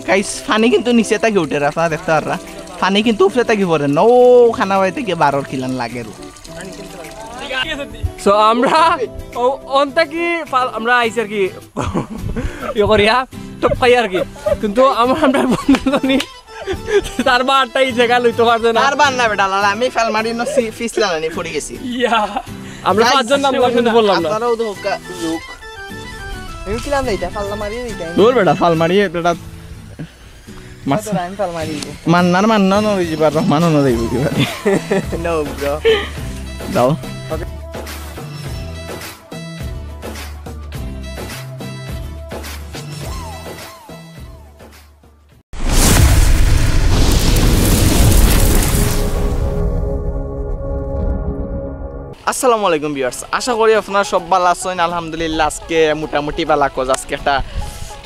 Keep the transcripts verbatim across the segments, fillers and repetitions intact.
গাইস, পানি কিন্তু নিচে থাকি উঠের, আপনারা দেখতা পাররা। পানি কিন্তু উপরে থাকি পড়ের না, ও খানাবাড়ি থাকি বারর খিলান লাগের। So আমরা ও অন্তা কি ফাল-, আমরা আইছি আর কি, ইয়ে করিয়া, টপ খাই আর কি। কিন্তু আমার, আমরা বন্ধু জানি, তার বারটাই জাগা লইতো পারছে না। আর বার না বেটা, লালা, আমি ফাল মারি ন সি-, ফিসলানি পড়ি গেছি। ইয়া। আমরা গাইস, পাঁচজন নাম বললাম না। আপনারাও তো কা-, লুক। আমি কিলাম না এটা, ফাল্লা মারি দিতাম। দূর বেটা, ফাল মারি বেটা। মাছ। তোরা আমি ফাল মারি দিব। মান্নার মান্না নরে যিবার, রহমান নরে দিব কিবা। No, bro. দাও। আসসালামু আলাইকুম viewers, আশা করি আপনারা সব ভালা আছইন। আলহামদুলিল্লাহ, আজকে মোটামুটি ভালা, cause আজকে একটা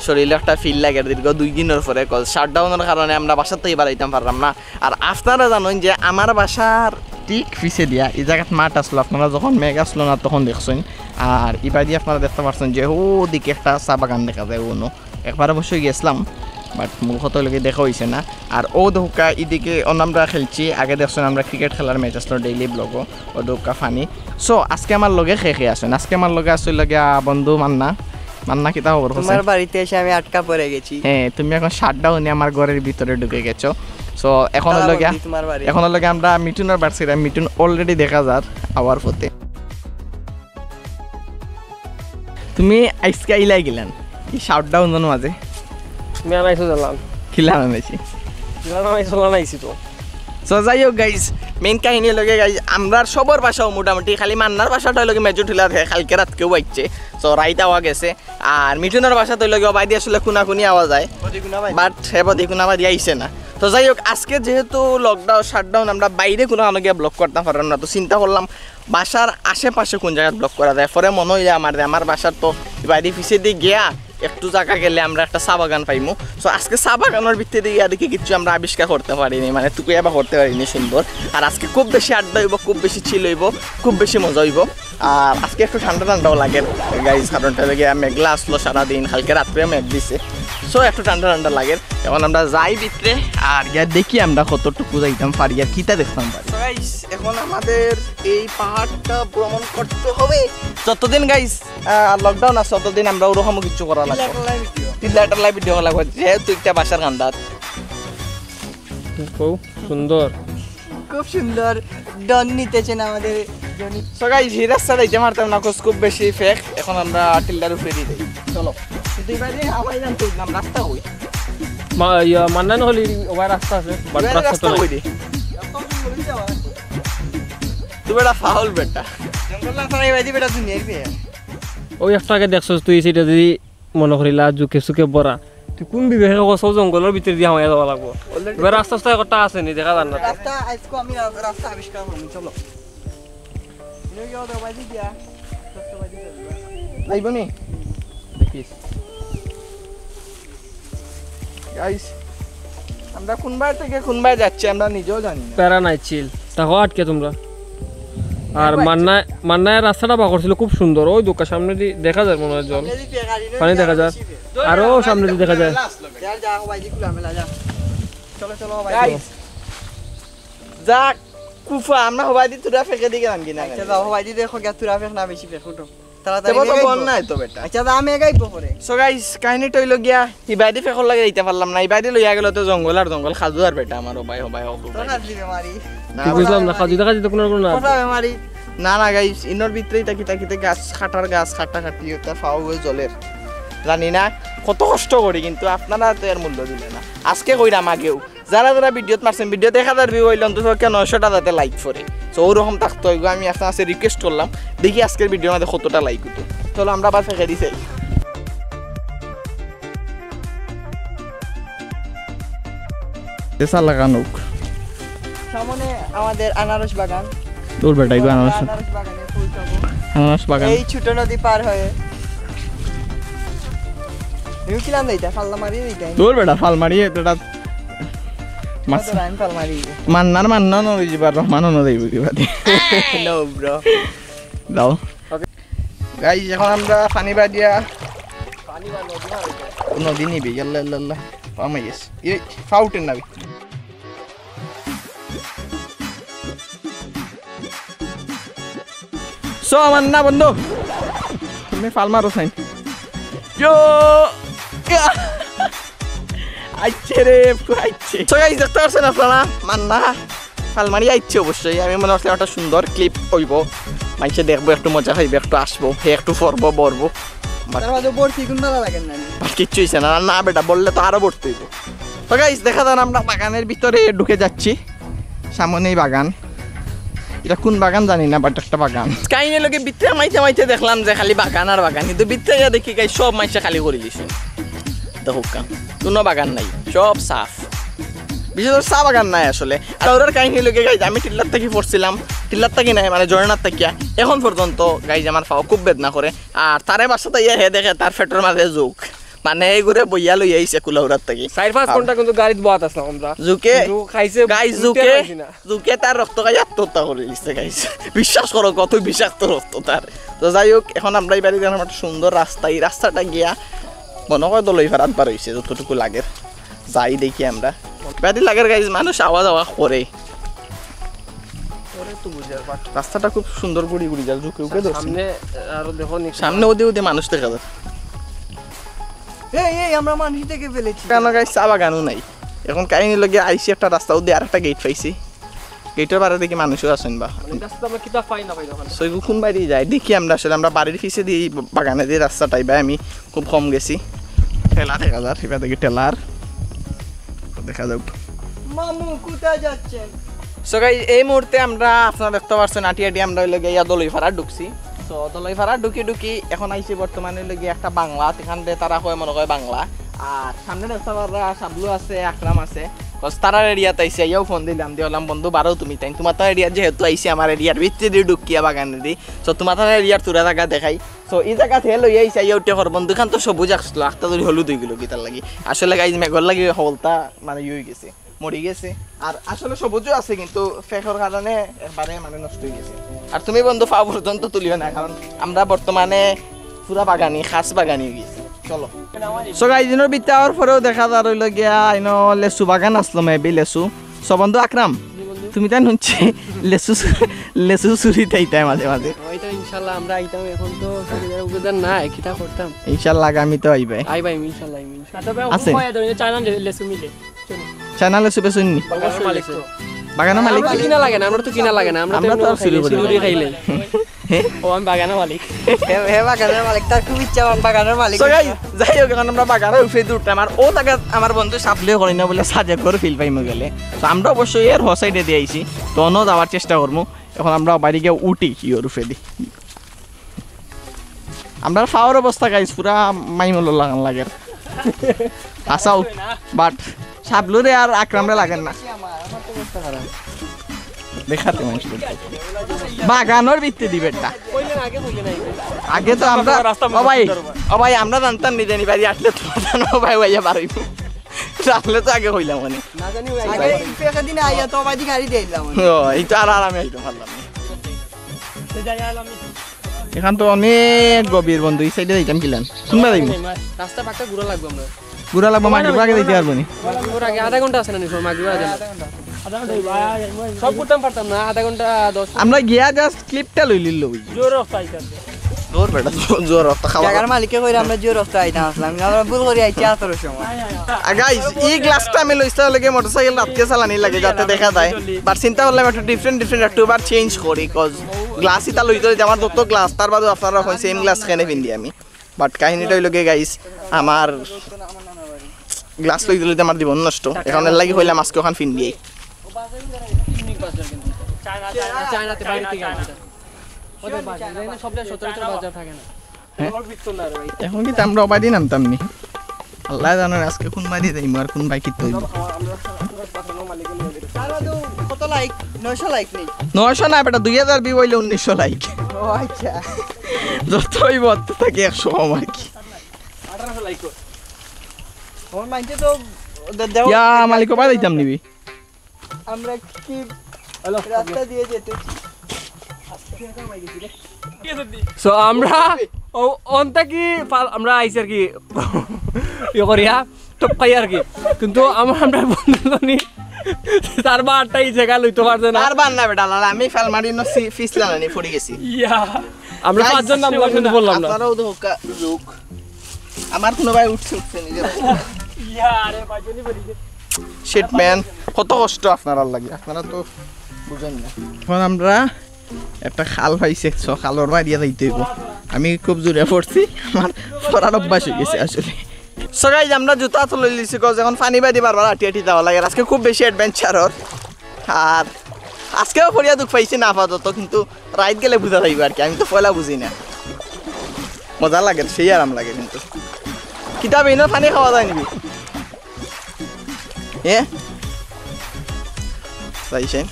শরীরে একটা feel লাগের দীর্ঘ দুই দিনর পরে, cause shutdown-র কারণে আমরা বাসা থাকি বারাইতাম পারলাম না। আর আপনারা জানইন যে আমার বাসার ঠিক পিছে দিয়া এই জাগাত মাঠ আছলো, আপনারা যখন মেঘ আছলো না তখন দেখছইন। আর ইবাদি আপনারা দেখতা পারছইন যে ওদিকে একটা চা বাগান দেখা যায়, অনো একবার অবশ্যই গেছলাম, but মূল কথা অইলো গি দেখা অইছে না। আর ও দেখউক্কা, ইদিকে অনো আমরা খেলছি, আগে দেখছইন আমরা cricket খেলার match আছলো daily vlog-ও, ও দেখউক্কা পানি। So আজকে আমার লগে কে কে আছইন? আজকে আমার লগে আছইন লগে, আহ, বন্ধু মান্না। মান্না, কিতা খবর কও? তোমার বাড়িতে এসে আমি আটকা পড়ে গেছি। হ্যাঁ, তুমি এখন shutdown-এ আমার ঘরের ভিতরে ঢুকে গেছো। So এখন অইলো গিয়া, তালাবন্দি তোমার বাড়ি। এখন অইলো গিয়া আমরা মিঠুনর বাড়ি ছিলাম, মিঠুন already দেখা যার আওয়ার পথে। তুমি আইজকে ইলাই গেলান, এই shutdown-র মাঝে? আমি আনাইছো জানলাম। কিলা আনাইছি? কিলা আনাইছো, আনাইছি তো। So যাই হোক guys, main কাহিনী অইলো গিয়া guys, আমরার সবর বাসাও মোটামুটি, খালি মান্নার বাসাটা অইলো গিয়া মেজর টিলার হে, কালকে রাতকেউ আইছে। So রাইত আওয়া গেছে। আর মিঠুনর বাসাত অইলো গিয়া ওবায়দি আসলে খুনাখুনি আওয়া যায়। প্রতি খুনাবায়দি। But হে প্রতি খুনাবায়দি আইছে না। তো যাই হোক, আজকে যেহেতু lockdown, shutdown, আমরা বাইরে কুনু আনো গিয়া vlog করতাম পারলাম না। তো চিন্তা করলাম বাসার আশেপাশে কুন জাগাত vlog করা যায়। পরে মনো অইলো আমার যে আমার বাসার তো বাড়ি পিছেদি গিয়া একটু জাগা গেলে আমরা একটা চা বাগান পাইমু। So আজকে চা বাগানর ভিতরেদি গিয়া দেখি কিচ্ছু আমরা আবিষ্কার করতে পারিনি, মানে তুকুইয়া বা করতে পারিনি সুন্দর। আর আজকে খুব বেশি আড্ডা অইবো, খুব বেশি chill অইবো, খুব বেশি মজা অইবো। আর আজকে একটু ঠান্ডা ঠান্ডাও লাগের guys, কারণ অইলো গিয়া মেঘলা আছলো সারাদিন, কালকে রাত্রেও মেঘ দিছে। So একটু ঠান্ডা ঠান্ডা লাগের। এখন আমরা যাই ভিতরে, আর গিয়া দেখি আমরা কতটুকু যাইতাম পারি আর কিতা দেখতাম পারি। So guys, এখন আমাদের এই পাহাড়টা ভ্রমণ করতে হবে। যতদিন guys, আহ, lockdown আছে, ততদিন আমরা ওরকমও কিচ্ছু করা লাগবো। টিল্লা টিল্লা video করা লাগবো, যেহেতু একটা বাসার কান্দাত। খুব সুন্দর। খুব সুন্দর। ডন নিতেছেন আমাদের জনি। So guys, এই রাস্তা যাইতে পারতাম না, cause খুব বেশি ফেক। এখন আমরা টিল্লার উপরে দিয়ে যাই। চলো। কিন্তু এবারে হাওয়াই জানতে নাম রাস্তা কই? মা-, ইয়া, মান্নান হলি ওবার রাস্তা আছে, but এবারে রাস্তা তো রাস্তা নাই। কই রে? তুমি বেটা ফাউল বেটা। জঙ্গল না ছাড়া এবারে বেটা দুনিয়ার বিয়ে। ওই একটা আগে দেখছস তুই, সেটা যদি মনো করিলা, জুকে সুকে ভরা। তুই কুন বিবেকে কস জঙ্গলর ভিতরেদি হামাইয়া যাওয়া লাগবো? Already এবার রাস্তা রাস্তা একটা আছে নি, দেখা যার না তো। রাস্তা আইজকু আমি রা-, রাস্তা আবিষ্কার করমু, চলো। ইনো গিয়া ওদের বাড়ি দিয়া, রাস্তা বাড়ি দিয়া। যাইবো নি? দেখিস। Guys, আমরা কুনবায় থাকি কুনবায় যাচ্ছি, আমরা নিজেও জানি না। প্যারা নাই, chill। থাকো আটকে তোমরা। আর মান্না, মান্নায় রাস্তাটা বার করছিল খুব সুন্দর। ওই দোকান সামনেদি দেখা যায় মনে হয় জল। সামনেদি দেখা যায়। পানি দেখা যায়। আরো সামনেদি দেখা যায়। যা, যা, হবাইদি খোলামেলা, যা। চলো, চলো, হবাইদি। Guys, যা কুফা, আমরা হবাইদি তুরা ফেকে দিকে নাম কি না? আচ্ছা, যাও, হবাইদি দেখো, গিয়া তুরা ফেক না বেশি ফেক, উঠো। তাড়াতাড়ি তেমন তো এগাইবো। বন নাই তো বেটা। আচ্ছা, যা, আমি এগাইবো পরে। So guys, কাহিনীটা অইলো গিয়া, ইবাদি ফেকর লাগি যাইতে পারলাম না। ইবাদি লইয়া গেল তো জঙ্গল আর জঙ্গল, খাজু আর বেটা আমার, ও ভাই, ও ভাই, ও ভাই। তো খাজু দিবে মারি। না, বুঝলাম না, খাজু দেখা যেত কোনো কোনো না। কোথায় মারি? না, না guys, ইনোর ভিতরেই তাকি তাকিতে গাছ, খাটার গাছ, খাটা খাটি, ওটা ফাও হয়ে জ্বলের। জানি না, কত কষ্ট করি, কিন্তু আপনারা তো এর মূল্য দিলে না। আজকে কইরাম আগেও, যারা যারা ভিডিওত মারছেন, ভিডিওত এক হাজার view অইলে অন্তত পক্ষে নয়শোটা যাতে like পড়ে। So, ওরকম থাকতো অইগো, আমি আপনার কাছে request করলাম, দেখি আজকের ভিডিওর মধ্যে কতটা like উঠে। চলো, আমরা আবার ফেকে দিছি। এসা লাগানো হোক। সামনে আমাদের আনারস বাগান। দূর বেটা, এগুলো আনারস। আনারস বাগানে পৌঁছাবো। আনারস বাগান। এই ছোট নদী পার হয়ে। এগুলো কিলাম দেইতা, ফাল্লা মারি দেইতা। দূর বেটা, ফাল মারি, এটা মাছ। কত রান ফাল মারি। মান্নার মান্না নরে যিবার, রহমান নরে যিব কিবা দি। No, bro. দাও। Okay. Guys, এখন আমরা পানি বাদিয়া নদী নিবে, ইয়াল্লা, ইয়াল্লা, ইয়াল্লা। পাম আই গেছে। এই, ফাউটেন নাবি। So, আমার না বন্ধু। তুমি ফাল মারো সাইন। ইয়ো! আইছে রে, আইছে। So, guys, দেখতে পাচ্ছেন আপনারা, মান্না ফাল মারি আইছে অবশ্যই। আমি মনে করছিলাম একটা সুন্দর clip অইবো। মাইনষে দেখবো, একটু মজা পাইবো, একটু আসবো, হে একটু পড়বো, বড়বো। But তার মাঝে বড়ছি কোন তারা লাগে না। But কিচ্ছু অইছে না। না বেটা, বললে তো আরো বড়তে অইবো। So, guys, দেখা যান, আমরা বাগানের ভিতরে ঢুকে যাচ্ছি। সামনেই বাগান। এটা কোন বাগান জানি না, but একটা বাগান। কাহিনী লোকে ভিতরে মাইতে মাইতে দেখলাম যে খালি বাগান আর বাগান, কিন্তু ভিতরে গিয়া দেখি, guys, সব মাইনষে খালি করি দিছে। দেখো কা, কোনো বাগান নাই, সব সাফ। বিশেষ করে চা বাগান নাই আসলে। আর ওরার কাহিনী লোকে, guys, আমি টিল্লার থাকি পড়ছিলাম, টিল্লার থাকি নাই, মানে ঝর্ণার থাকিয়া। এখন পর্যন্ত, guys, আমার পাও খুব বেদনা করে। আর তারে বাসাত আইয়া হে দেখে তার পেটর মাঝে জোক। মানে, এই ঘুরে বইয়া লই আইছে কুলাউড়ার থাকি। চাইর পাঁচ আর ঘন্টা কিন্তু গাড়িত বওয়াত আসলাম আমরা। জোকে, কিন্তু খাইছে, guys, উঠতে জোকে, পারছি না। জোকে তার রক্ত খাই আত্মহত্যা করি দিছে, guys। বিশ্বাস করো, কত বিষাক্ত রক্ত তার। তো যাই হোক, এখন আমরা এই বাড়ি দেখলাম একটা সুন্দর রাস্তা, এই রাস্তাটা গিয়া মনে হয় দলই ফারাত বার হইছে যতটুকু লাগে। যাই দেখি আমরা। বাড়ি লাগের, guys, মানুষ আওয়া যাওয়া করে। ওরে তো বুঝার পার। রাস্তাটা খুব সুন্দর ঘুরি ঘুরি যায়, জোকে উকে ধরছে। সামনে আরো দেখো নি। সামনে ওদে ওদে মানুষ দেখা যায়। এই, এই, আমরা মানুষ দেখে ফেলেছি। কেন, guys, চা বাগানও নাই। এখন কাহিনী লোকে আইছি একটা রাস্তা, ওদে আর একটা গেট পাইছি। গেটর বারে দেখি মানুষও আছেন বা। মানে, রাস্তা আমরা কিতা পাই না পাই না ওখানে। So, কোন বাড়ি যায়? দেখি আমরা আসলে, আমরা বাড়ির পিছে দিয়ে এই বাগানে দিয়ে রাস্তাটাই বা আমি খুব কম গেছি। ঠেলা দেখা যার, এবার দেখি ঠেলার। দেখা যাক। মামু, কোথায় যাচ্ছেন? So, guys, এই মুহূর্তে আমরা, আপনারা দেখতে পাচ্ছেন, আটি আটি আমরা হইলো গিয়া দলইপাড়া ঢুকছি। So, দলইপাড়া ঢুকি ঢুকি এখন আইছি বর্তমানে হইলো গিয়া একটা বাংলা, এখান দিয়ে তারা কয় মনে কয় বাংলা। আর সামনে দেখতে পাররা শাবলু আছে, আকরাম আছে। 'Cause তারার এরিয়াত আইছি, আইয়াও ফোন দিলাম, দিয়ে বললাম, "বন্ধু, বারো তুমি তাই, তোমার তার এরিয়া যেহেতু আইছি, আমার এরিয়ার ভিতরে দিয়ে ঢুকিয়া বাগানে দি।" So, তোমার তার এরিয়ার তুরা জায়গা দেখাই। So, এই জায়গাত হে লইয়া আইছি, আইয়া উঠে কর, "বন্ধু, খান তো সবুজ আসলো, আখতা ধরি হলুদ হয়ে গেল কিতার লাগি?" আসলে, guys, মেঘর লাগি হকলতা মানে ইয়ে হয়ে গেছে, মরি গেছে। আর আসলে সবুজও আছে, কিন্তু ফেকর কারণে একবারে মানে নষ্ট হয়ে গেছে। আর তুমি বন্ধু পাও পর্যন্ত তুলিও না, কারণ আমরা বর্তমানে পুরা বাগানি, খাস বাগানি হয়ে গেছি। চলো। So, guys, দিনের বিদ্যা হওয়ার পরেও দেখা যার হইলো গিয়া, ইনো লেচু বাগান আসলো, maybe লেচু। So, বন্ধু আকরাম, তুমি তাই হুনছি লেচু চুরি, লেচু চুরি তাই তাই মাঝে মাঝে। ওই তো ইনশাল্লাহ আমরা আইতাম, এখন তো সুবিধার উবিধার নাই, কিতা করতাম? ইনশাল্লাহ আগামী তো আইবে। আইবাই ইনশাল্লাহ, ইনশাল্লাহ। তবে আছে। উপায় ধরে চায়না লে-, লেচু মিলে। চলো। চায়না লেচু বেচুননি? অবশ্যই লেচু। বাগানের মালিক আমরা তো তো? কিনা লাগে না, আমরা তো কিনা লাগে না, আমরা তো আমরা তো এমনি আর চুরি খাইলে, করি চুরি না। করি খাইলে। হে? ও, আমি বাগানের মালিক। হে, হে বাগানের মালিক, তার খুব ইচ্ছা আমি বাগানের মালিক। So, guys, যাই হোক, এখন আমরা বাগানের উপরে দিয়ে উঠলাম। আর ও জায়গা আমার বন্ধু সাপলেও করি না বলে সাজে করে ফিল পাইমু গেলে। তো আমরা অবশ্যই এর হ সাইডে দিয়ে আইছি। তো অন্য যাওয়ার চেষ্টা করবো। এখন আমরা বাইরে গিয়ে উঠি কি ওর উপরে দি। আমরা পাওর অবস্থা, guys, পুরা মাইমলো লাগান লাগে। হাসাও, but সাবলুরে আর আকরামরে লাগেন না। দেখাতে মানুষ বাগানোর ভিত্তি দিবে এটা। আগে তো আমরা, রাস্তা ও ভাই, ও ভাই, আমরা জানতাম নি জানি বাড়ি আসলে তো জানো ভাই, ভাইয়া বাড়াইব। আসলে তো আগে কইলাম মানে। না জানি ভাই। আগে এই পেকে দিনে আইয়া তো ভাই গাড়ি দিলাম। ও, এই তো আর আরামে আইতে পারলাম না। এখান তো অনেক গভীর বন্ধু, এই সাইডে যাইতাম কিলান। কোনবা যাইমু? রাস্তা পাক্কা ঘুরা লাগবো আমরা। ঘুরা লাগবো, মাগরিব আগে যাইতে পারবো নি? ওর আগে আধা ঘন্টা আছে না নি, মাগরিব আগে। সব করতাম পারতাম না, আধা ঘন্টা, দশ মিনিট। আমরা গিয়া just clipটা লই লিল ওই। জোর অফ আইতাম। জোর বেটা, জোর, জোর অফ খাওয়া। জায়গার মালিকে কইরা আমরা জোর অফ আইতাম আসলাম, আমরা ভুল করি আইছি আতর সময়। আর guys, এই গ্লাসটা আমি লইছি লাগে মোটরসাইকেল রাতকে চালানি লাগে যাতে দেখা যায়। But চিন্তা করলাম একটু different, different একটু বার change করি, 'cause গ্লাস ইতা লইতে লইতে আমার যত গ্লাস, তার বাদে আপনারা এখন same গ্লাস কেনে পিন্দি আমি। But কাহিনীটা হইলো গিয়ে guys, আমার গ্লাস লইতে লইতে আমার জীবন নষ্ট। এখন এর লাগি কইলাম আজকে ওখান পিন্দি। চায়না, চায়না, চায়নাতে বাইরে থেকে আনতে। ওদের বাজার, এখানে সবটা সচরাচর বাজার থাকে না। হ্যাঁ? এখন কিন্তু আমরা অবাদি নামতাম নি। আল্লাহ জানে আজকে কোন বাড়ি যাইমু আর কোন বাইক কিনতে হইব। কত লাইক? নয়শো লাইক নেই? নয়শো না বেটা, দুই হাজার ভিউ হইলে উনিশশো লাইক। ও আচ্ছা। যত হইব অত থাকি একশো কম আর কি। আঠারোশো লাইক। আমার মাইকে তো দে-, দেওয়া ইয়া, মালিক, কবাই যাইতাম নিবি? আমরা কি হ্যালো। রাস্তা দিয়ে যেতে? So, আমরা ও অন্তা কি ফাল-, আমরা আইছি আর কি, ইয়ে করিয়া টপ খাই আর কি। কিন্তু আমার, আমরা বন্ধু জনি তার বারটা এই জায়গা লইতে পারছে না। তার বার না বেটা, লালা, আমি ফাল মারি না, সি-, ফিস লালানি পড়ি গেছি। ইয়া, আমরা guys, পাঁচজন নামলাম কিন্তু বললাম না। আপনারাও তো হোকা, রুক। আমার কোনো ভাই উঠছে, উঠছে নিজে। ইয়া, আরে ভাই, জনি বলি যে শিট ম্যান, কত কষ্ট আপনারার লাগি, আপনারা তো বুঝেন না। এখন আমরা একটা খাল পাইছি, so খালর বাড়িয়া যাইতে হইব। আমি খুব জোরে পড়ছি, আমার পড়ার অভ্যাস হয়ে গেছে আসলে। So guys, আমরা জুতা তো লই লিছি, cause এখন পানি বাড়ি বারবার আটি আটি যাওয়া লাগে। আজকে খুব বেশি adventure অর। আর আজকেও পড়িয়া দুঃখ পাইছি না আপাতত, কিন্তু রাইত গেলে বুঝা যাইব আর কি। আমি তো পয়লা বুঝি না, মজা লাগে, সেই আরাম লাগে। কিন্তু কিতাব ইনো পানি খাওয়া যায় নাকি? এ? চাইছেন?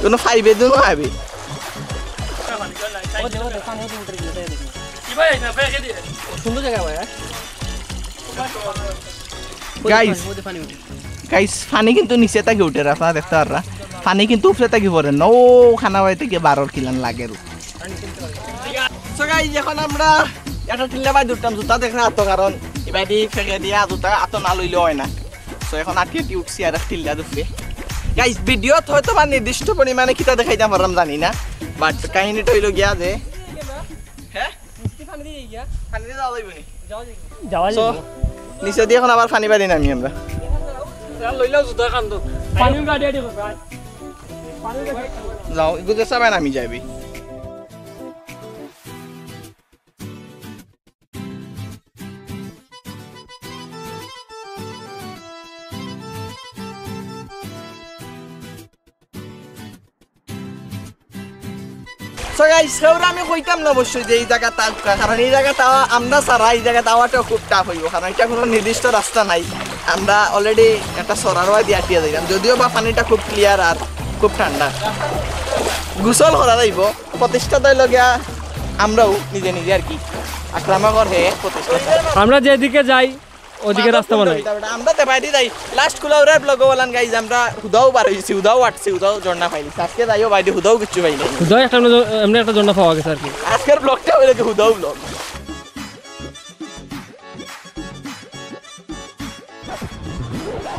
কোনো ফাইভে দুনো আবি। সুন্দর জায়গা ভাই। গাইস, গাইস, পানি কিন্তু নিচে থাকি উঠে, আপনারা দেখতে পাররা। পানি কিন্তু উপরে থাকি পড়ে না, ও খানা বাড়ি থেকে বারোর কিলান লাগে। So guys, এখন আমরা একটা টিল্লা বাই দুটাম জুতা দেখে আতো, কারণ এবাদি ফেলে দিয়া জুতা আতো না লইলে হয় না। So এখন আটকে কি উঠছি আর এক টিল্লা দুপে। গাইস, ভিডিওত হয়তো বা নির্দিষ্ট পরিমাণে কিতা দেখাইতাম পারলাম জানি না, বাট কাহিনীটা হইলো গিয়া যে, হ্যাঁ, পানি দিয়ে যাওয়া যাইব নি? যাওয়া যাইব। So নিচে দিয়ে এখন আবার পানি বাড়ি নামি আমরা। লইলাও জুতা কান্দো। পানিও গাড়ি আড়ি করবে। যাও, এগুলো সবাই নামি যাবি। So guys, সেওরা আমি কইতাম না অবশ্যই যে এই জায়গাত আউক্কা, কারণ এই জায়গাত আওয়া, আমরা ছাড়া এই জায়গাত আওয়াটাও খুব টাফ হইব, কারণ এটা কোনো নির্দিষ্ট রাস্তা নাই। আমরা অলরেডি একটা সরার ওয়াদি আটিয়া যাইলাম, যদিও বা পানিটা খুব ক্লিয়ার আর খুব ঠান্ডা, গোসল করা যাইব। প্রতিষ্ঠা তো হইল গিয়া আমরাও নিজে নিজে আর কি, আকরামনগর হে প্রতিষ্ঠা। আমরা যেদিকে যাই ওদিকে রাস্তা বানাই। আমরা তো বাইরে যাই, লাস্ট কুলাউড়ার ব্লগ ওলান গাইজ, আমরা হুদাও বার হইছি, হুদাও আটছি, হুদাও ঝর্ণা পাইলি। আজকে যাইও বাইরে, হুদাও কিচ্ছু পাইলি। হুদাও একটা এমনি, এমনি একটা ঝর্ণা পাওয়া গেছে আর কি। আজকের ব্লগটা হইলো কি হুদাও ব্লগ।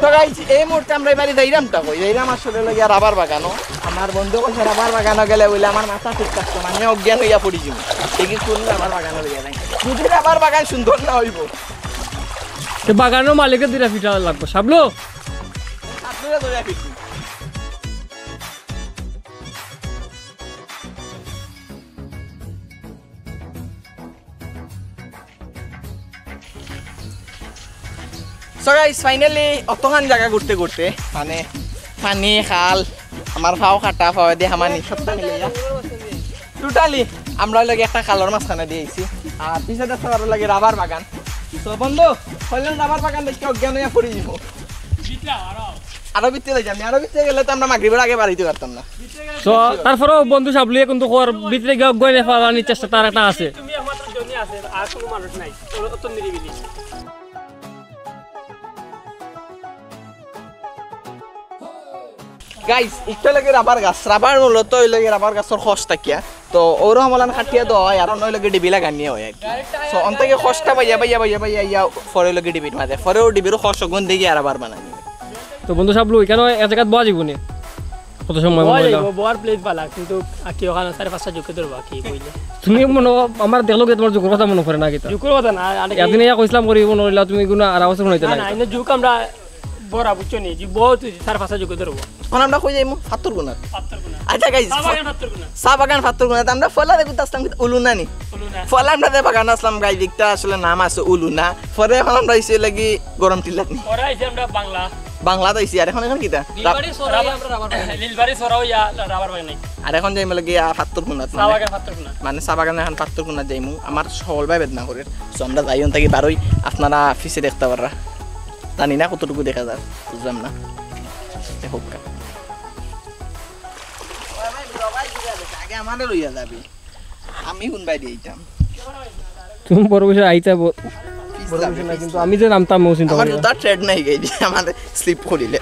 তো গাইজ, এই মুহূর্তে আমরা এবারে যাইরাম তা কই, যাইরাম আসলে লাগিয়া রাবার বাগানো। আমার বন্ধু কইছে রাবার বাগানো গেলে বলে আমার মাথা ঠিক থাকতো, মানে অজ্ঞান হইয়া পড়ি যাবো। দেখি কোন রাবার বাগানো লইয়া যাই, যদি রাবার বাগান সুন্দর না হইব। তো বাগানর মালিকের দুইটা ফিটা লাগবো, সাবলু। সাবলুরে ধরে ফিটি। So guys, finally অতখান জায়গা ঘুরতে ঘুরতে, মানে, পানি, খাল, আমার পাও কাটা, পাও দিয়ে হামানি, সবটা মিলে যা। Totally আমরা লগে একটা খালর মাঝখানে দিয়ে আইছি। আর পিছে দেখতে পারো লাগে রাবার বাগান। তো বন্ধু, কইলাম রাবার বাগান দেখে অজ্ঞান হইয়া পড়ি যাইব। আরো ভিতরে যাই আমি, আরো ভিতরে গেলে তো আমরা মাগরিবের আগে বাড়িতে পারতাম না। তো তারপরেও বন্ধু সাবলুয়ে কিন্তু খোয়ার ভিতরে গিয়ে অজ্ঞান হইয়া ফালানির চেষ্টা তার একটা আছে। তুমি একমাত্র জনি আছে, আর কোনো মানুষ নাই। অত নিরিবিলি। গাইস, একটা লাগে রাবার গাছ, রাবার মূলত ওই লাগে রাবার গাছর খস থাকিয়া। তো ওরকম হলান কাটিয়া দেওয়া হয়, আর অন্য লাগে ডিবি লাগানি হয় আর কি। So অন থেকে খসটা বাইয়া, বাইয়া, বাইয়া, বাইয়া, ইয়া, পরে লাগে ডিবির মাঝে, পরেও ডিবিরও খস গুণ দিয়ে আর আবার বানানি। তো বন্ধু সাবলু, এখানে এক জায়গাত বওয়া যাইব নি? কত সময় বওয়া মনে হইলো? যাইব, বওয়ার প্লেস বালা, কিন্তু আর কি ওখানে সাড়ে পাঁচটা জুকে ধরবো আর কি বইলে। তুমি মনে হয় আমার দেখলো কি তোমার জুকর কথা মনে পড়ে না কিতা? জুকর কথা না, আর কি একদিন ইয়া কইছিলাম করি মনে হইলা তুমি গুনা আর আওয়াজ শুনাইতে না, না, না। এনে জুক আমরা বড়া বুঝছো নি, যে বহুত সাড়ে পাঁচটা জুকে ধরবো। এখন আমরা কই যাইমু? ফাত্তর গুনাত। ফাত্তর গুনা। আচ্ছা গাইস, চা বাগান ফাত্তর গুনা। চা বাগান ফাত্তর গুনাত। আমরা ফলা দেখতে আসলাম কিন্তু উলু না নি? উলু না। ফলা আমরা যে বাগান আসলাম গাইস, একটা আসলে নাম আছে উলু না। পরে এখন আমরা আইছি লাগি গরম টিল্লাত নি। পরে আইছি আমরা বাংলা। বাংলাত আইছি, আর এখন, এখন কিতা? নীলবাড়ি সরাই আমরা রাবার বাগান। নীলবাড়ি সরাও ইয়া রাবার বাগান নাই। আর এখন যাইমু লাগি, আ, ফাত্তর গুনাত, চা মানে, বাগান ফাত্তর গুনা। মানে চা বাগান এখন ফাত্তর গুনাত যাইমু। আমার সকল ভাই বেদনা করে। So আমরা যাই অন থাকি বারোই, আপনারা পিছে দেখতে পাররা। জানি না কতটুকু দেখা যায়, বুঝলাম না। এ হোক কা। আগে আমারে লইয়া যাবি। আমি কোন বাইরে আইতাম? তুমি বড় বিষয় আইতা ব-, বড় বিষয় না, কিন্তু আমি যে নামতাম, ও চিন্তা আমার করি না। জুতা ট্রেড নাই গাই দিয়ে, আমারে স্লিপ করিলে।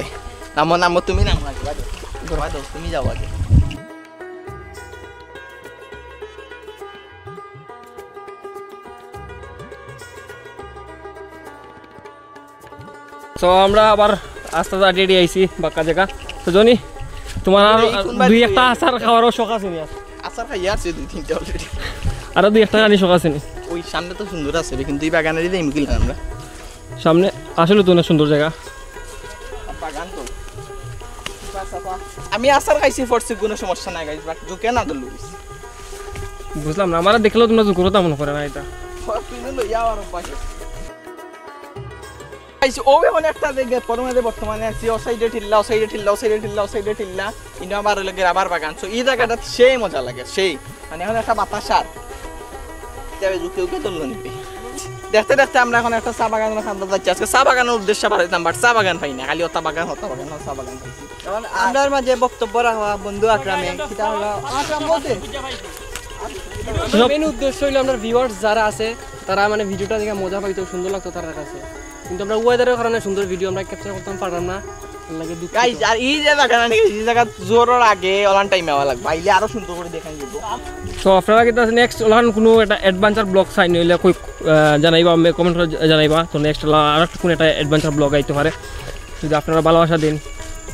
নামো, নামো, তুমি নামো আগে, বাদ দাও। বাদ দাও, তুমি যাও আগে। তো আমরা আবার আস্তে আস্তে আটি আটি আইছি বাক্কা জাগা। তো জনি, তোমার আর এই কোন বাড়ি দুই একটা আচার খাওয়ারও শখ আছে নি আর? আচার খাইয়া আছে দুই তিনটা already। আরো দুই একটা খানি শখ আছে নি? ওই সামনে তো সুন্দর আছে রে, কিন্তু এই বাগানের দিকে মুকিল আমরা। সামনে আসলে তো অনেক সুন্দর জাগা। বাগান তো। আমি আচার খাইছি পড়ছি, কোনো সমস্যা নাই গাইস, বাট জুকে না তো লুইস। বুঝলাম না, আমারে দেখলেও তোমরা জুকরতা মনে করে না এটা। তুই লইয়া আর অভ্যাস। গাইস, ও এখন একটা জায়গা পরমাদে বর্তমানে আছি, ও সাইডে টিল্লা, ও সাইডে টিল্লা, ও সাইডে টিল্লা, ও সাইডে টিল্লা। ইনো আবার অইলো গিয়া রাবার বাগান। So, এই জাগাটা সেই মজা লাগে, সেই। মানে, এখন একটা বাতাস আর। তবে জুকে উকে তুললো নিবি। দেখতে দেখতে আমরা এখন একটা চা বাগানের কান্দাত যাইছি। আজকে চা বাগানের উদ্দেশ্যে বাড়াইতাম, বাট চা বাগান পাই না, খালি ওটা বাগান, ওটা বাগান, ওটা বাগান পাইছি। এখন আমরার মাঝে বক্তব্য রাখা বন্ধু আকরামে, সেটা হলো আকরাম বলতে। মেইন উদ্দেশ্য হইলো আমরা ভিউয়ার্স যারা আছে, তারা মানে ভিডিওটা দেখে মজা পাইতো, সুন্দর লাগতো তার কাছে। কিন্তু আমরা ওয়েদারের কারণে সুন্দর ভিডিও আমরা ক্যাপচার করতাম পারলাম না, এর লাগি দুঃখিত। গাইস, আর এই যে জায়গা না, এই জায়গা জোরর আগে অলান টাইম আওয়া লাগবে, আইলে আরো সুন্দর করে দেখাই দিব। তো আপনারা কিন্তু নেক্সট ওলান কোনো একটা অ্যাডভেঞ্চার ব্লগ চাইন হইলে কই, আহ, জানাইবা, কমেন্ট করে জানাইবা। তো নেক্সট আর একটা কোনো একটা অ্যাডভেঞ্চার ব্লগ আইতে পারে। যদি আপনারা ভালোবাসা দিন,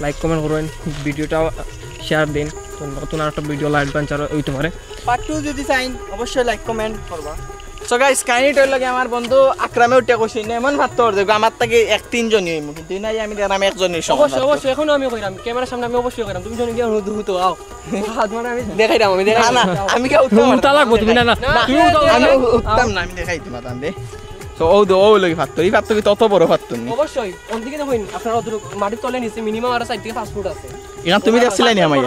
লাইক কমেন্ট করবেন, ভিডিওটা শেয়ার দিন। তো নতুন আর একটা ভিডিও অ্যাডভেঞ্চার হইতে পারে। পার্ট টু যদি চাইন, অবশ্যই লাইক কমেন্ট করবা। So গাইস, কাহিনীটা হইলো কি, আমার বন্ধু আকরামে উঠে কইছে না, এমন পাত্থর দেখো, আমার তাকে এক তিনজনই হইমু, কিন্তু নাই, আমি দেখলাম একজনই সমান অবশ্যই, পাত্থর। অবশ্যই, এখনো আমি কইরাম, ক্যামেরার সামনে আমি অবশ্যই কইরাম, তুমি জনি গিয়া হুদু হুতো আও। হাত মারা আমি দেখাইরাম, আমি দেখাই না, না, আমি কেউ উঠতাম আমি পারতাম উতালা না। গো, তুমি না, না, না, না, তুমি উতালা আমি গো। উঠতাম না, আমি দেখাই তোমার তান দে। তো ও দো, ও লই পাত্থর, এই পাত্থর কি তত বড় পাত্থর নি? অবশ্যই, ওদিকে দেখুন, আপনার অত মাটির তলে নিচে মিনিমাম আরো চার থেকে পাঁচ ফুট আছে। এখান তুমি দেখছিলাইনি আমায়?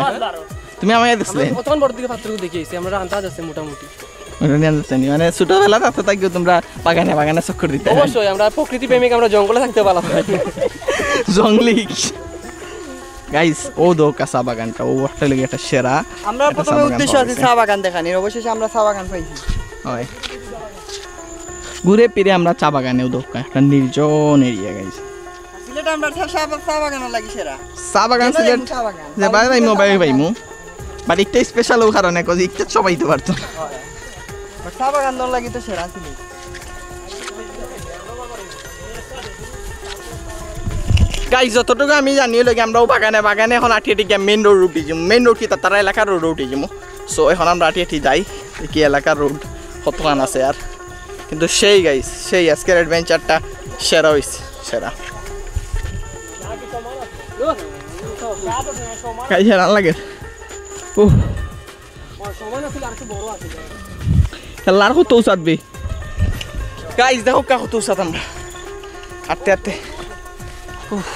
তুমি আমায় দেখছিলে? আমি অতক্ষণ বড় দিকে পাত্থর দেখিয়েছি, আমরা আন্দাজ আছে মোটামুটি। ওটা নিয়ে আনতে চাইনি। মানে, ছোটবেলা থাকতে থাকি তোমরা বাগানে বাগানে চক্কর দিতে? অবশ্যই, আমরা প্রকৃতি প্রেমিক, আমরা জঙ্গলে থাকতে ভালো পাই। জঙ্গলি। গাইস, ও দো চা বাগানটা, ও একটা লেগে একটা সেরা। আমরা একটা প্রথমে চা বাগান উদ্দেশ্য পাওয়া আছে গেছে। চা বাগান দেখানির, অবশেষে আমরা চা বাগান পাইছি। হয়। ঘুরে ফিরে আমরা চা বাগানে, ও দো একটা নির্জন এরিয়া, গাইস। সিলেট আমরা চা, চা, চা বাগানও লাগি সেরা। চা বাগান কেন সিলেট যাইমু চা বাগান? যে বাইরে যাইমু, বাইরে পাইমু। But একটা স্পেশাল ও কারণে, 'cause একটা সবাই তো পারতো না। হয়। But চা বাগান দল লাগি তো সেরা ছিল। গাইস, যতটুকু আমি জানি, লাগে আমরাও বাগানে বাগানে এখন আটি আটি গিয়া মেইন রোড উঠি যাবো। মেইন রোড কি তা-, তারা এলাকার রোড উঠি যাবো। So, এখন আমরা আটি আটি যাই, কি এলাকার রোড কতখান আছে আর। কিন্তু সেই গাইস, সেই আজকের অ্যাডভেঞ্চারটা সেরা হইছে, সেরা। গাইস, সেরা লাগে। উহ। খেলার কত উচাতবি? গাইস, দেখো কা কত উচাত আমরা। আটতে আটতে। উফ।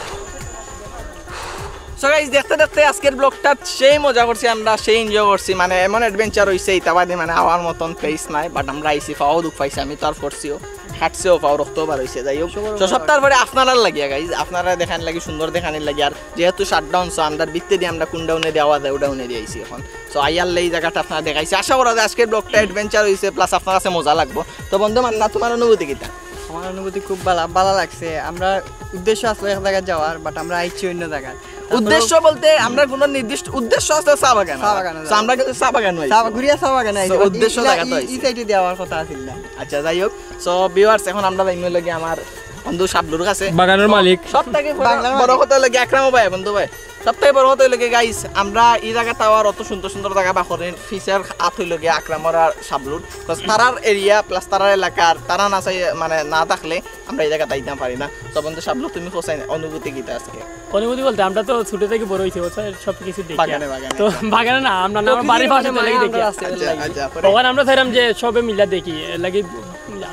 So গাইস, দেখতে দেখতে আজকের ব্লগটা সেই মজা করছি আমরা, সেই এনজয় করছি। মানে, এমন অ্যাডভেঞ্চার হইছে, ইতা বাদে মানে আওয়ার মতন প্লেস নাই, বাট আমরা আইছি, পাও দুখ পাইছি, আমি তো আর পড়ছিও, হাঁটছিও, পাও রক্ত বার হইছে। যাই হোক, তো সপ্তাহ পরে আপনারার লাগিয়া গাইস, আপনারা দেখান লাগি, সুন্দর দেখানির লাগি। আর যেহেতু শাটডাউন, সো আমরা ভিতরে দিয়ে আমরা কোন ডাউনে দেওয়া যায়, ও ডাউনে দিয়ে আইছি এখন। So, আইয়ার লাই জাগাটা আপনারা দেখাইছি। আশা করা যায় আজকের ব্লগটা অ্যাডভেঞ্চার হইছে, প্লাস আপনার কাছে মজা লাগবো। তো বন্ধু মান্না, তোমার অনুভূতি কিতা? আমার অনুভূতি খুব ভালা, ভালা লাগছে। আমরা উদ্দেশ্য আসলে এক জাগাত যাওয়ার, বাট আমরা আইছি অন্য জাগাত। উদ্দেশ্য বলতে আমরা কোনো নির্দিষ্ট উদ্দেশ্য আছে চা বাগান। চা বাগানে So, যাওয়া। আমরা কিন্তু চা বাগান হইছি। চা বা-, ঘুরিয়া চা বাগানে So, আইছি। বাট উদ্দেশ্য ই-, জাগাত ই-, হইছি। ই সাইডে দিয়ে আওয়ার কথা আছিল না। আচ্ছা, যাই হোক। So, ভিউয়ার্স, এখন আমরা যাইমু লাগি আমার বন্ধু শাবলুর কাছে। বাগানের মালিক। সব থেকে বড়, বাংলার বড় মালিক। কথা লাগে আকরামও ভাই, বন্ধু ভাই। সব থেকে বড় কথা হইলো কি, গাইস, আমরা এই জাগাত আওয়ার অত সুন্দর সুন্দর জাগা বা করেন, ফিচার আত হইলো গিয়া আকরামর আর শাবলুর। Plus তারার এরিয়া, প্লাস তারার এলাকার, তারা না চাই, মানে, না থাকলে আমরা এই জাগাত আইতাম পারি না। তো বন্ধু শাবলু, তুমি কোথায়, অনুভূতি কিতা আজকে? অনুভূতি বলতে, আমরা তো ছোট থেকে বড় হইছি, বুঝছো? সব কিছু দেখি। বাগানে, বাগানে। তো বাগানে না, আমরা না, আমার প্রকৃতির বাড়ির পাশে মানে তো লাগি মায়া দেখি। আমরা আছে, আচ্ছা, লাগি। আচ্ছা, পরে আমরা চাইলাম যে সবে মিলা দেখি, এর লাগি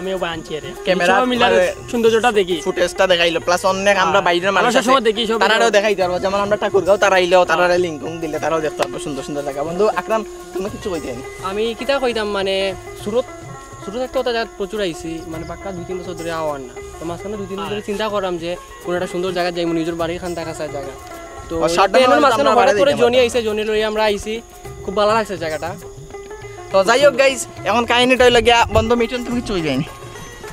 আমিও বা আনছি আরে। ক্যামেরা সবে মিলা মানে সৌন্দর্যটা দেখি। ফুটেজটা দেখাইলো, প্লাস অনেক আমরা হ্যাঁ। বাইরের আমরা মানুষ আছে, সবসময় দেখি সব তারারেও ভিডিও। দেখাইতে পারবো। যেমন আমরা ঠাকুরগাঁও, তারা আইলেও, তারারে লিঙ্ক দিলে, তারাও দেখতে পারবো সুন্দর সুন্দর জাগা। বন্ধু আকরাম, তুমি কিছু কইতে নি? আমি কিতা কইতাম, মানে, ছোট, ছোট থাকতে ওটা জাগাত প্রচুর আইছি, মানে, পাক্কা দুই তিন বছর ধরে আওয়ার না। তো মাঝখানে দুই তিন দিন ধরে হ্যাঁ। চিন্তা করলাম যে কোনো একটা সুন্দর জাগাত যাইমু, নিজের বাড়ির খান দেখা চায় জাগা। তো ও, শাটডাউন এমন হলে তো মাঝখানে আমরা হঠাৎ বাড়ি করে যাইতাম জনি পারতাম। আইছে, জনি লই আমরা আইছি। খুব ভালা লাগছে জাগাটা। তো যাই হোক গাইস, এখন কাহিনীটা হইলো গিয়া, বন্ধু মিঠুন, তুমি কিছু কইবে নি?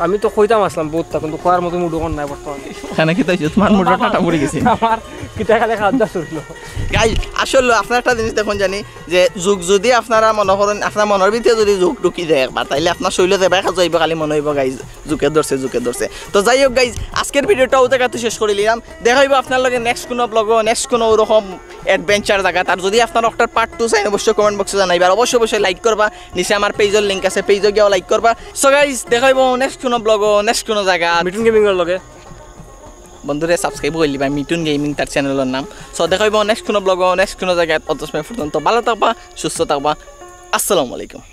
আমি তো কইতাম আসলাম বহুতটা, কিন্তু কওয়ার মতো মুড অখন নাই বর্তমানে। কেনে কিতা হইছে? তোমার মুডটা টাটা পড়ি গেছে। আমার কিতা খালি খাদ্য শুরু। গাইস, আসলে আপনারা একটা জিনিস দেখুন জানি যে যুগ যদি আপনারা মনে করেন, আপনার মনের ভিতরে যদি যুগ ঢুকি যায় একবার, তাইলে আপনার শরীরে যাইবা, খালি মনে হইব গাইস। জুকে ধরছে, জুকে ধরছে। তো যাই হোক গাইজ, আজকের ভিডিওটা অউ জাগাত শেষ করি নিলাম। দেখা অইবো আপনার লগে নেক্সট কোনো ব্লগো, নেক্সট কোনো ওরকম অ্যাডভেঞ্চার জাগাত। আর যদি আপনারা অটার পার্ট টু চাইন, অবশ্যই কমেন্ট বক্সো জানাইবা। আর অবশ্যই অবশ্যই লাইক করবা, নিচে আমার পেজর লিংক আছে, পেজো গিয়াও লাইক করবা। সো গাইজ, দেখা অইবো নেক্সট কোনো ব্লগো, নেক্সট কোনো জাগাত। মিঠুন গেমিংর লগে। বন্ধুরে সাবস্ক্রাইব করি দিবা মিঠুন গেমিং, তার চ্যানেলর নাম। সো দেখা অইবো নেক্সট কোনো ব্লগো, নেক্সট কোনো জাগাত। অত সময় পর্যন্ত ভালো থাকবা, সুস্থ থাকবা। আসসালামু আলাইকুম।